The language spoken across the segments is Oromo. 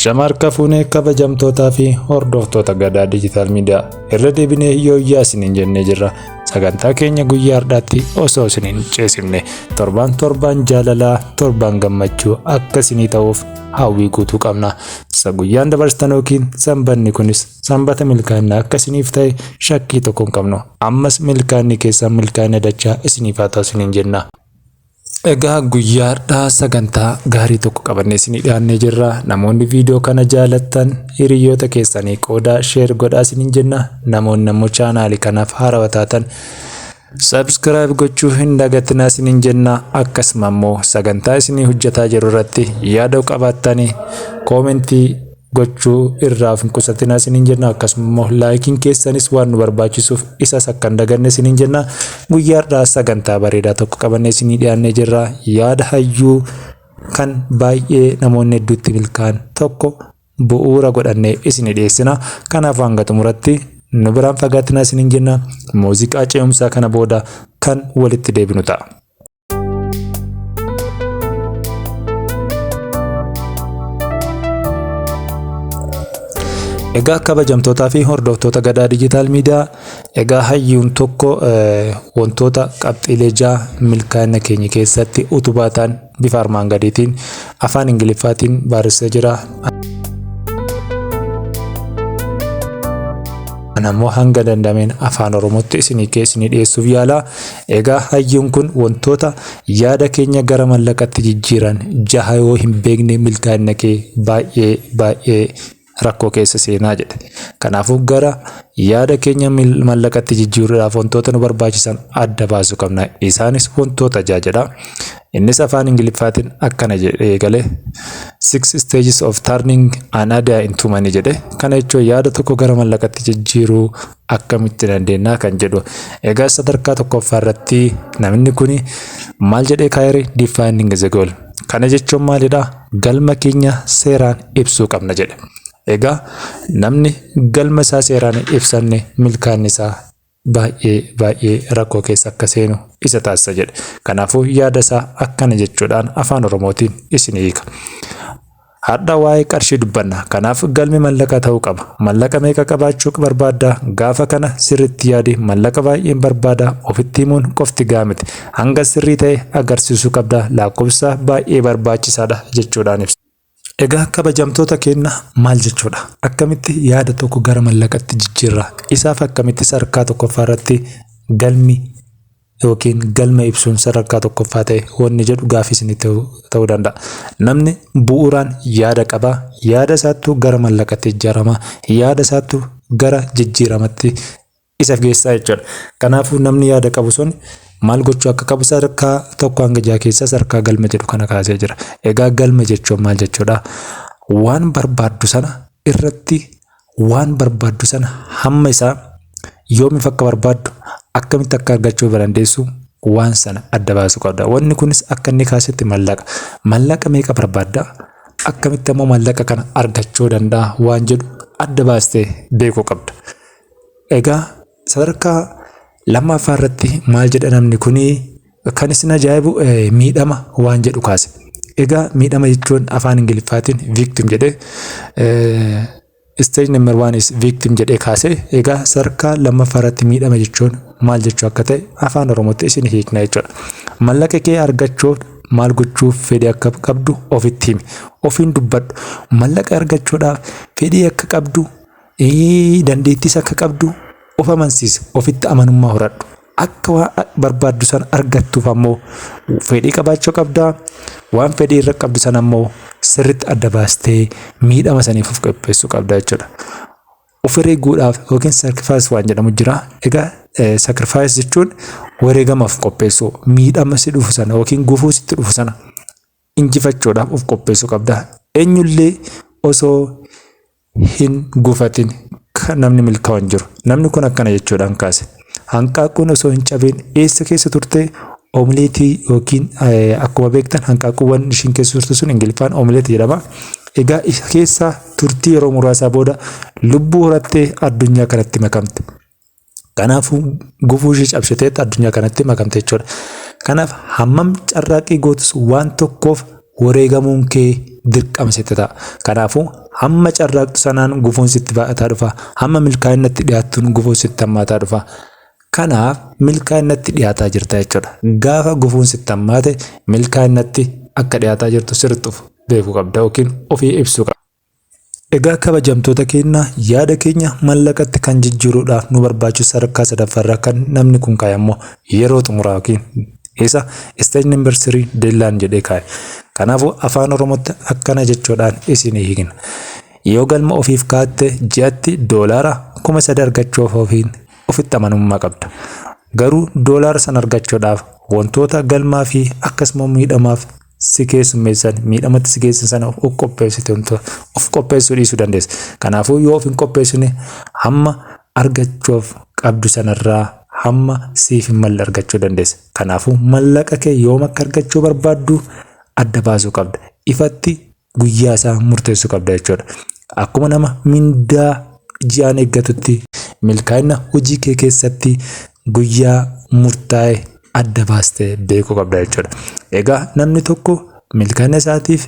Ashama harka fuunee kabajamtootaa fi hordoftoota Gadaa Digital Media irra deebinee yooyyaa isiniin jennee jirra. Sagantaa keenya guyyaa har'aatti osoo isin hin ceesifne torbaan torbaan jaalalaa torbaan gammachuu akka isinii ta'uuf hawwii guutuu qabna. Isa guyyaan dabarsitan yookiin sanbanni kunis sanbata milkaa'inaa akka isiniif ta'e shakkii tokko hin qabnu. Ammas milkaa'inni keessan milkaa'ina dachaa isiniif haa ta'u isiniin jenna. Egaa guyyaa har'aa sagantaa gaarii tokko qabannee isinii dhiyaannee jirra. Namoonni viidiyoo kana jaalattan hiriyoota keessanii qoodaa share godhaa isiniin jenna. Namoonni ammoo chaanaalii kanaaf haarawaa taatan subscribe gochuu hin dagatinaa isiniin jenna. Akkasuma immoo sagantaa isinii hojjetaa jiru irratti yaada qabaattanii koomentii gochuu irraa of hin qusatinaa isiniin jenna. Akkasuma immoo laayikiin keessanis waan nu barbaachisuuf isas akka hin daganne isiniin jenna. Guyyaa har'aa sagantaa bareedaa tokko qabannee isinii dhiyaannee jirra. Yaada hayyuu kan baay'ee namoonni hedduutti milkaa'an tokko bu'uura godhannee isinii dhiyeessina. Kanaaf hanga xumuratti nu biraan fagaatinaa isiniin jenna. Muuziqaa ce'umsaa kana booda kan walitti deebinu ta'a. Egaa kabajamtootaa fi hordoftoota Gadaa Digital Media, egaa hayyuun tokko wantoota qabxiilee 6 milkaa'ina keenya keessatti utubaa ta'an bifa armaan gadiitiin afaan Ingiliffaatiin barreessee jira. Ani ammoo hanga danda'ameen afaan Oromootti isinii isinii dhiyeessuuf yaala. Egaa hayyuun kun wantoota yaada keenya gara mallaqatti jijjiiran jaha yoo hin beekne milkaa'ina kee baay'ee baay'ee rakkoo keessa seenaa jedhe. Kanaafuu gara yaada keenya mallaqatti jijjiiruudhaaf wantoota nu barbaachisan adda baasuu qabna. Isaanis wantoota jaha jedha. Innis afaan Ingiliffaatiin akkana jedhee eegale. "Six stages of turning an idea into money" jedhe. Kana jechuun yaada tokko gara mallaqatti jijjiiruu akkamitti dandeenya kan jedhu. Egaa sadarkaa tokkoffaa irratti namni kun maal jedhee kaayere? "Defining the goal". Kana jechuun maalidha? Galma keenya seeraan ibsuu qabna jedhe. Egaa namni galma isaa seeraan ibsanne milkaa'inni isaa baay'ee baay'ee rakkoo keessa akka seenu isa taasisa jedhe. Kanaafuu yaada isaa akkana jechuudhaan afaan Oromootiin isin hiika. Har'a waa'ee qarshii dubbanna. Kanaaf galmi mallaqa ta'uu qaba. Mallaqa meeqa qabaachuu barbaadda? Gaafa kana sirriitti yaadi. Mallaqa baay'een barbaada. Ofitti himuun qofti gahaa miti. Hanga sirrii ta'e agarsiisuu qabda. Lakkoofsa baay'ee barbaachisaadha jechuudhaan ibsa. Egaa kabajamtoota keenya, maal jechuudha? Akkamitti yaada tokko gara mallaqatti jijjiirra? Isaaf akkamitti sadarkaa tokkoffaa irratti galmi yookiin galma ibsuun sadarkaa tokkoffaa ta'e wanni jedhu gaafii isinitti ta'uu danda'a. Namni bu'uuraan yaada qaba. Yaada isaattu gara mallaqatti jijjiirama. Yaada isaattu gara jijjiiramatti isa geessaa jechuudha. Kanaafuu namni yaada qabu sun maal gochuu akka qabu sadarkaa 1 hanga 6 keessa sadarkaa galma jedhu kana kaasee jira. Egaa galma jechuun maal jechuudha? Waan barbaaddu sana irratti, waan barbaaddu sana hamma isaa, yoomiif akka barbaaddu, akkamitti akka argachuu dandeessu waan sana adda baasuu qabda. Wanni kunis akka inni kaasetti mallaqa. Mallaqa meeqa barbaadda? Akkamitti ammoo mallaqa kana argachuu danda'a waan jedhu adda baastee beekuu qabda. Egaa sadarkaa lammaffaa irratti maal jedha namni kuni? Kan isin ajaa'ibu miidhama waan jedhu kaase. Egaa miidhama jechuun afaan Ingiliffaatiin victim jedhee, stage number one is victim jedhee kaase. Egaa sadarkaa lammaffaa irratti miidhama jechuun maal jechuu akka ta'e afaan Oromootti isin hiikna jechuudha. Mallaqa kee argachuuf maal gochuuf fedhii akka qabdu ofitti himi. Ofiin dubbadhu. Mallaqa argachuudhaaf fedhii akka qabdu, dandeettiis akka qabdu of amansiisi. Ofitti amanummaa horadhu. Akka waan barbaaddu sana argattuuf ammoo fedhii qabaachuu qabdaa. Waan fedhii irra qabdu sana ammoo sirriitti adda baastee miidhama saniif of qopheessuu qabda jechuudha. Of eeguudhaaf yookiin sacrifice waan jedhamu jira. Egaa sacrifice jechuun wareegamaaf qopheessuu, miidhama si dhufu sana yookiin gufuu sitti dhufu sana injifachuudhaaf of qopheessuu qabda. Eenyullee osoo hin gufatin kan namni milkaa'u hin jiru. Namni kun akkana jechuudhaan kaase. Hanqaaquun osoo hin cabin eessa keessa turte? Oomleetii yookiin akkuma beektan hanqaaquuwwan ishiin keessa turte sun Ingiliffaan oomleetii jedhama. Egaa isa keessa turtii yeroo muraasaa booda lubbuu horattee addunyaa kanatti makamte. Kanaafuu gufuu ishee cabsitee addunyaa kanatti makamte jechuudha. Kanaaf hammam carraaqqii gootus waan tokkoof wareegamuun kee dirqama sitti ta'a. Kanaafuu hamma carraaqxu sanaan gufuun sitti baay'ataa dhufa. Hamma milkaa'inatti dhiyaattuun gufuun sitti hammaataa dhufa. Kanaaf milkaa'inatti dhiyaataa jirta jechuudha. Gaafa gufuun sitti hammaate, milkaa'inatti akka dhiyaataa jirtu sirriitti of beekuu qabda yookiin ofii ibsuu qabda. Egaa kabajamtoota keenya, yaada keenya mallaqatti kan jijjiiruudhaaf nu barbaachisu sadarkaa sadaffaarraa kan namni kun kaa'e ammoo yeroo xumuraa yookiin isa stage number 3 deadline jedhee kaa'e. Kanaafuu Afaan Oromootti akkana jechuudhaan isinii hiikna. Yoo galma ofiif kaa'atte, ji'atti $3,000 argachuuf ofiin ofitti amanamummaa qabda. Garuu doolaara sana argachuudhaaf wantoota galmaa fi akkasuma miidhamaaf si keessummeessan, miidhamatti si geessan sana of qopheessite of qopheessuu dhiisuu dandeessa. Kanaafuu yoo of hin qopheessine, hamma argachuuf qabdu sanarraa hamma siif hin malle argachuu dandeessa. Kanaafuu mallaqa kee yoom akka argachuu barbaaddu adda baasuu qabda. Ifatti guyyaa isaa murteessuu qabda jechuudha. Akkuma nama mindaa ji'aan eeggatutti, milkaa'ina hojii kee keessatti guyyaa murtaa'e adda baastee beekuu qabda jechuudha. Egaa namni tokko milkaa'ina isaatiif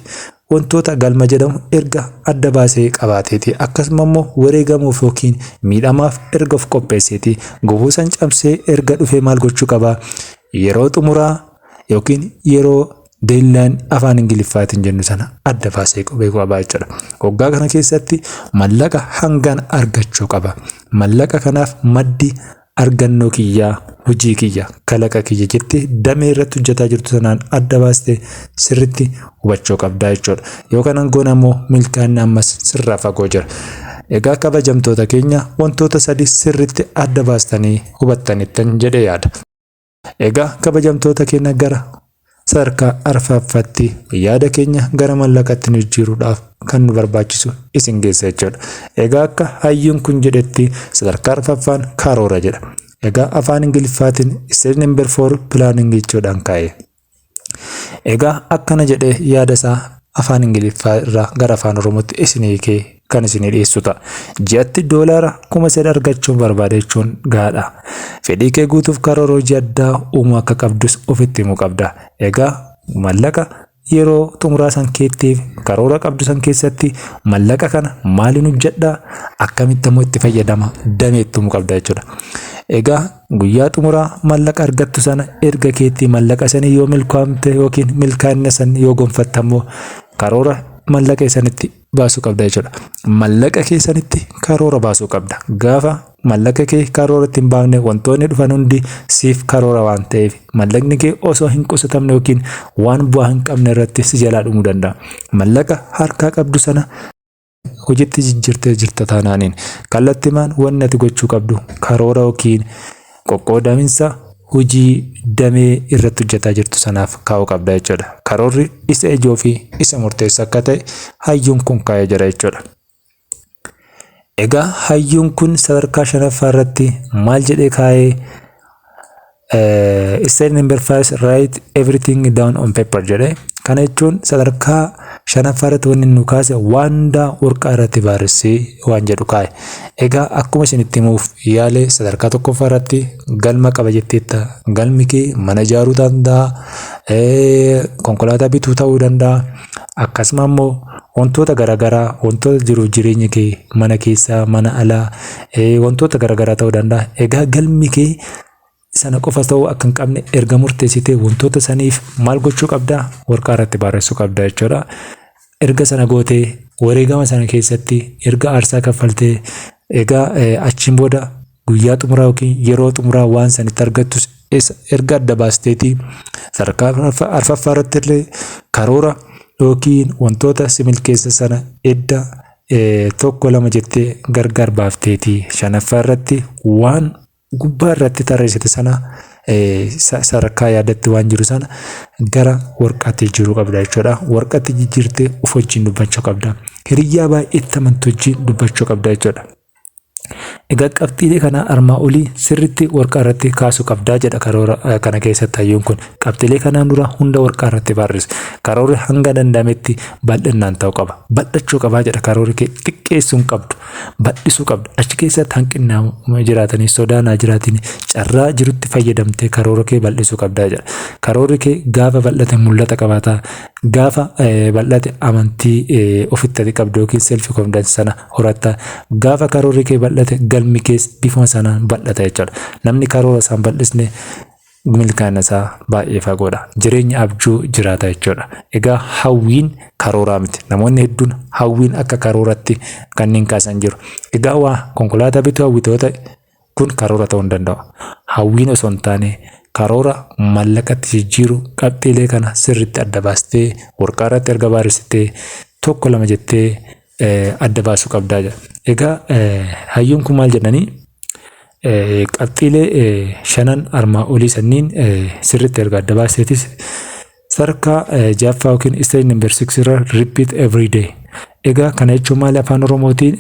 wantoota galma jedhamu erga adda baasee qabaateeti, akkasuma immoo wareegamuuf yookiin miidhamaaf erga of qopheesseeti, gufuu san cabsee erga dhufee maal gochuu qabaa? Yeroo xumuraa yookiin yeroo deadline Afaan Ingiliffaatiin jennu sana adda baasee beekuu qaba jechuudha. Waggaa kana keessatti mallaqa hangan argachuu qaba. Mallaqa kanaaf maddi argannoo kiyyaa hojii kiyya, kalaqa kiyya jettee damee irratti hojjetaa jirtu sanaan adda baastee sirritti hubachuu qabdaa jechuudha. Yoo kanan goone ammoo milkaa'inni ammas sirraa fagoo jira. Egaa kabajamtoota keenya, wantoota sadi sirritti adda baastanii hubattanittan jedhee yaada. Egaa kabajamtoota keenya, gara sadarkaa arfaffaatti yaada keenya gara mallaqatti nu jijjiiruudhaaf kan nu barbaachisu isin geessa jechuudha. Egaa akka hayyuun kun jedhetti, sadarkaa arfaffaan karoora jedha. Egaa Afaan Ingiliffaatiin stage number 4 planning jechuudhaan kaa'e. Egaa akkana jedhee yaada isaa Afaan Ingiliffaa irraa gara Afaan Oromootti isin hiikee kan isinii dhiyeessu ta'a. Ji'atti $3,000 argachuun barbaada jechuun gahaadha. Fedhii kee guutuuf karoora hojii addaa uumuu akka qabdus ofitti himuu qabda. Egaa mallaqa yeroo xumuraa san keettiif karoora qabdu san keessatti mallaqa kana maaliin hojjedhaa, akkamitti immoo itti fayyadama, damee itti himuu qabda jechuudha. Egaa guyyaa xumuraa mallaqa argattu sana erga keetti mallaqa sanii yoo milkaa'amte yookiin milkaa'ina san yoo gonfatte ammoo karoora mallaqa sanitti baasuu qabda jechuudha. Mallaqa keessanitti karoora baasuu qabda. Gaafa mallaqa kee karoora itti hin baafne, wantoonni dhufan hundi siif karoora waan ta'eef, mallaqni kee osoo hin qusatamne yookiin waan bu'aa hin qabne irratti si jalaa dhumuu danda'a. Mallaqa harkaa qabdu sana hojiitti jijjiirtee jirta taanaaniin, kallattimaan wanni ati gochuu qabdu karoora yookiin qoqqoodaminsa hojii damee irratti hojjetaa jirtu sanaaf kaa'uu qabda jechuudha. Karoorri isa ijoo fi isa murteessaa akka ta'e hayyuun kun kaa'ee jira jechuudha. Egaa hayyuun kun sadarkaa shanaffaa irratti maal jedhee kaa'ee? "Step number 5, write everything down on paper" jedhee. Kana jechuun sadarkaa shanaffaa irratti wanni nu kaase waan hundaa waraqaa irratti barreessee waan jedhu kaa'e. Egaa akkuma isinitti himuuf yaale, sadarkaa tokkoffaa irratti galma qaba jetteetta. Galmi kee mana ijaaruu danda'a, konkolaataa bituu ta'uu danda'a. Akkasuma immoo wantoota garaagaraa, wantoota jiruuf jireenya kee mana keessaa, mana alaa, wantoota garaagaraa ta'uu danda'a. Egaa galmi kee sana qofa ta'uu akka hin qabne erga murteessitee, wantoota saniif maal gochuu qabdaa? Waraqaa irratti barreessuu qabda jechuudha. Erga sana gootee, wareegama sana keessatti erga aarsaa kaffaltee, egaa achiin booda guyyaa xumuraa yookiin yeroo xumuraa waan sanitti argattus erga adda baasteetii, sadarkaa arfaffaa irratti illee karoora yookiin wantoota si milkeessa sana edda tokko lama jettee gargar baafteetii, shanaffaa irratti waan gubbaa irratti tarreessite sana, sadarkaa yaadatti waan jiru sana gara waraqaatti jijjiiruu qabda jechuudha. Waraqaatti jijjiirtee of wajjin dubbachuu qabda. Hiriyyaa baay'eetti amantu wajjin dubbachuu qabda jechuudha. Egaa qabxiilee kana armaa olii sirriitti warqaa irratti kaasuu qabdaa jedha karoora kana keessatti hayyuun kun. Qabxiilee kanaan dura hunda warqaa irratti barreessi. Karoorri hanga danda'ametti bal'innaan ta'uu qaba. Bal'achuu qabaa jedha, karoorri kee xiqqeessuu hin qabdu. Bal'isuu qabda. Achi keessatti hanqinni jiraatanii, sodaan haa jiraatanii, carraa jirutti fayyadamtee karoora kee bal'isuu qabdaa jedha. Karoorri kee gaafa bal'ate mul'ata qabaataa. Gaafa bal'ate amantii ofitti ati qabdu yookiin self confidence sana horatta. Gaafa karoorri kee bal'ate galmi kees bifuma sanaan bal'ata jechuudha. Namni karoora isaan bal'isne milkaa'ina isaa baay'ee fagoodha. Jireenya abjuu jiraata jechuudha. Egaa hawwiin karooraa miti. Namoonni hedduun hawwiin akka karooratti kanneen kaasan jiru. Egaa waa konkolaataa bituu hawwitoo ta'e, kun karoora ta'uu hin danda'u. Hawwiin osoo hin taane karoora mallaqatti jijjiiru qabxiilee kana sirriitti adda baastee, warqaa irratti erga barreessitee, tokko lama jettee adda baasuu qabdaa jedha. Egaa hayyuun kun maal jedhanii, qabxiilee shanan armaa olii sanniin sirriitti erga adda baasteetis, sadarkaa jaaffaa yookiin stage number 6 irra repeat every day. Egaa kana jechuun maali afaan Oromootiin?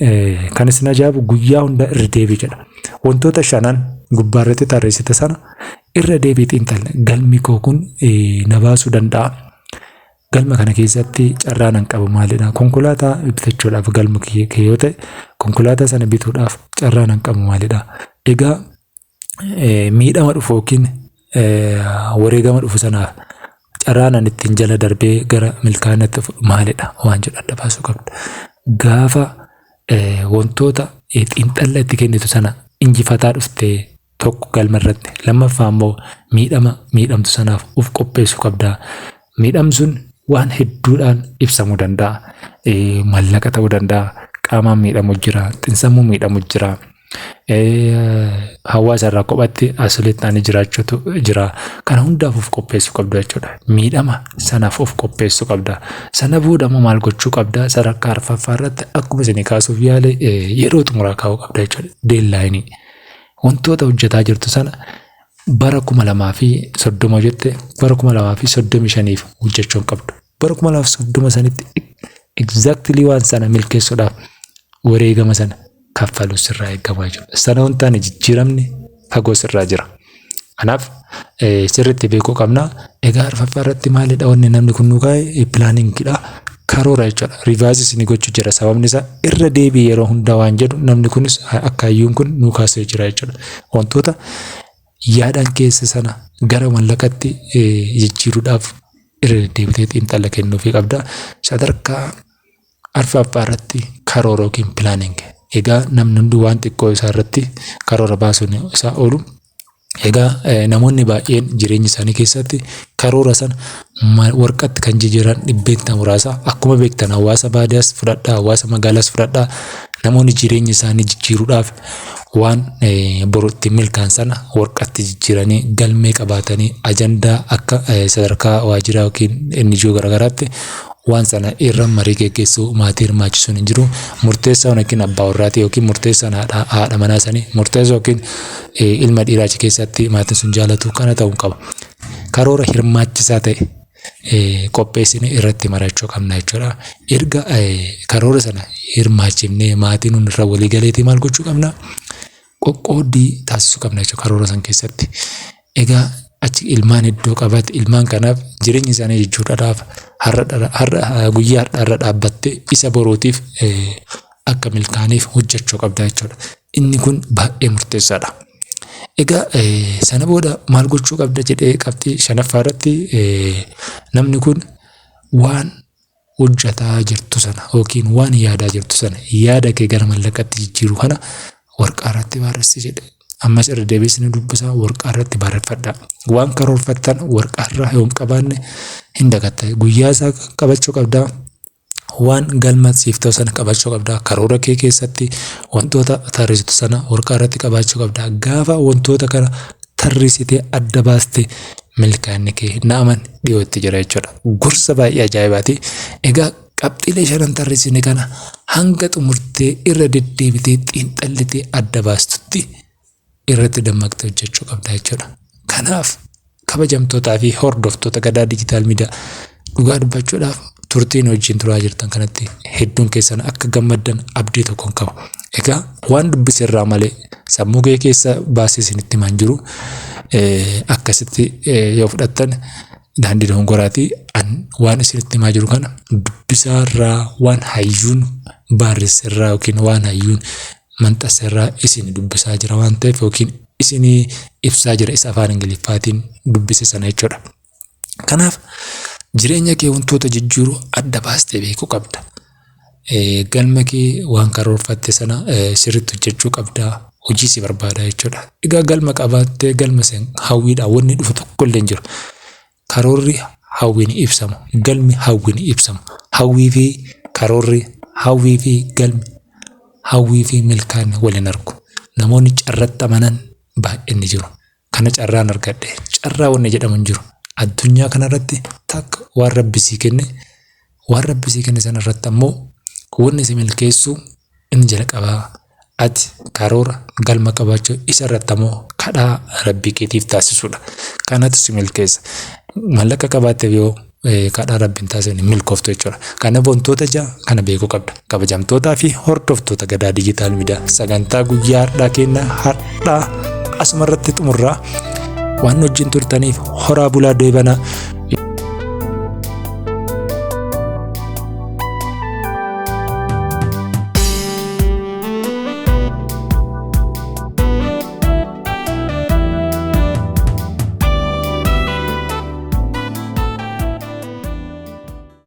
Kan isin ajaa'ibu guyyaa hunda irra deebii jedha. Wantoota shanan gubbaarratti tarreessite sana irra deebii xiinxalli. Galmi koo kun na baasuu danda'a. Galma kana keessatti carraan an qabu maalidha? Konkolaataa bitachuudhaaf galma kee yoo ta'e, konkolaataa sana bituudhaaf carraan an qabu maalidha? Egaa miidhama dhufu yookiin wareegama dhufu sanaaf carraan an ittiin jala darbee gara milkaa'inaatti dhufu maalidha waan jedhu adda baasuu qabda. Gaafa wantoota xiinxalla itti kennitu sana injifataa dhuftee, tokko galma irratti, lammaffaa immoo miidhama miidhamtu sanaaf of qopheessuu qabda. Miidhamni sun waan hedduudhaan ibsamuu danda'a. Mallaqa ta'uu danda'a, qaamaan miidhamu jira, xinsammuu miidhamu jira. Hawaasa irraa kophatti asitti ta'anii jiraachuutu jira. Kana hundaaf of qopheessuu qabda jechuudha. Miidhama sanaaf of qopheessuu qabda. Sana booda immoo maal gochuu qabda? Sadarkaa arfaffaa irratti akkuma isin kaasuuf yaale, yeroo xumuraa kaa'uu qabda jechuudha. Deadline. Wantoota hojjetaa jirtu sana bara 2030 jette, bara 2035f hojjechuu hin qabdu. Bara 2030 sanitti exactly waan sana milkeessuudhaaf wareegama sana kaffaluu sirraa eegamaa jechuudha. Sana waan taane jijjiiramni fagoo sirraa jira. Kanaaf sirriitti beekuu qabna. Egaa arfaffaa irratti maalidha wanni namni kun nu kaa'e? Planning idha. Karoora jechuudha. Revise isin gochuu jira. Sababni isaa irra deebii yeroo hundaa waan jedhu namni kunis akka hayyuun kun nu kaasee jira jechuudha. Wantoota yaadaan keessa sana gara mallaqatti jijjiiruudhaaf irra deddeebitee xiinxala kennuufii qabda. Sadarkaa arfaffaa irratti karoora yookiin planning. Egaa namni hundi waan xiqqoo isaa irratti karoora baasuun isaa oolu. Egaa namoonni baay'een jireenya isaanii keessatti karoora sana warqatti kan jijjiiran 100%. Akkuma beektan, hawaasa baadiyyaas fudhadhaa, hawaasa magaalaas fudhadhaa, namoonni jireenya isaanii jijjiiruudhaaf waan boru ittiin milkaa'an sana warqatti jijjiiranii, galmee qabaatanii, ajandaa akka sadarkaa waajjiraa yookiin NGO garaagaraatti waan sana irra marii geggeessuu, maatii hirmaachisuun hin jiru. Murteessaan yookiin abbaa warraatii yookiin murteessaan haadha manaa sanii murteessoo yookiin ilma dhiiraa achi keessatti maatiin sun jaalatu kana ta'uu qaba. Karoora hirmaachisaa ta'e qopheessinee irratti marachuu qabna jechuudha. Erga karoora sana hirmaachifnee, maatiin hun irra walii galeetii, maal gochuu qabna? Qoqqooddii taasisuu qabna jechuudha karoora sana keessatti. Egaa achi ilmaan hedduu qabate, ilmaan kanaaf jireenya isaanii jijjiiruudhaaf har'a guyyaa har'aa irra dhaabbattee isa boruutiif akka milkaa'aniif hojjechuu qabda jechuudha. Inni kun baay'ee murteessaadha. Egaa sana booda maal gochuu qabda jedhee, qabxii shanaffaa irratti namni kun waan hojjetaa jirtu sana yookiin waan yaadaa jirtu sana, yaada kee gara mallaqatti jijjiiru kana warqaa irratti barreessi jedhe. Ammas irra deebisni dubbisaa, warqaa irratti barreeffadhaa. Waan karoorfattan warqaa irraa yoo hin qabaanne hin dagatta. Guyyaa isaa qabachuu qabdaa. Waan galma siif ta'u sana qabachuu qabdaa. Karoora kee keessatti wantoota tarreessitu sana warqaa irratti qabaachuu qabdaa. Gaafa wantoota kana tarreessitee adda baaste, milkaa'inni kee na'aman dhiyootti jira jechuudha. Gorsa baay'ee ajaa'ibaati. Egaa qabxiilee shanan tarreessine kana hanga xumurtee irra deddeebitee xiinxallitee adda baastutti irratti dammaqxee hojjechuu qabda jechuudha. Kanaaf kabajamtootaa fi hordoftoota Gadaa Digital Media, Dhugaa dubbachuudhaaf turtiin wajjin turaa jirtan kanatti hedduun keessan akka gammaddan abdii tokkoon qaba. Egaa waan dubbise irraa malee sammuu kee keessa baasee isinitti himaan jiru. Akkasitti yoo fudhattan daandii dogongoraatii. An waan isinitti himaa jiru kana dubbisaa irraa, waan hayyuun barreesse irraa yookiin waan hayyuun maxxanse irraa isin dubbisaa jira waan ta'eef, yookiin isinii ibsaa jira isa afaan Ingiliffaatiin dubbise sana jechuudha. Kanaaf jireenya kee wantoota jijjiiru adda baastee beekuu qabda. Galma kee waan karoorfatte sana sirriitti hojjechuu qabda. Hojii si barbaada jechuudha. Egaa galma qabaattee galma san hawwiidhaan wanni dhufu tokko illee hin jiru. Karoorri hawwiin ibsamu. Galmi hawwiin ibsamu. Hawwii fi karoorri, hawwii fi galmi, hawwii fi milkaa'inni waliin argu. Namoonni carratti amanan baay'een ni jiru. Kana carraan argadhe. Carraa wanni jedhamu hin jiru. Addunyaa kanarratti takka waan Rabbi sii kenne, waan Rabbi sii kenne sana irratti ammoo wanni si milkeessu inni jalqabaa ati karoora galma qabaachuu, isa irratti ammoo kadhaa Rabbii keetiif taasisuudha. Kanatu si milkeessa. Mallaqa qabaatteef yoo kadhaa Rabbi hin taasifne milkooftu jechuudha. Kanaaf wantoota ja'a kana beekuu qabda. Kabajamtootaa fi hordoftoota Gadaa Digital Media, sagantaa guyyaa har'aa kenna har'aa asuma irratti xumurraa. Waan wajjin turtaniif horaa bulaa deebanaa.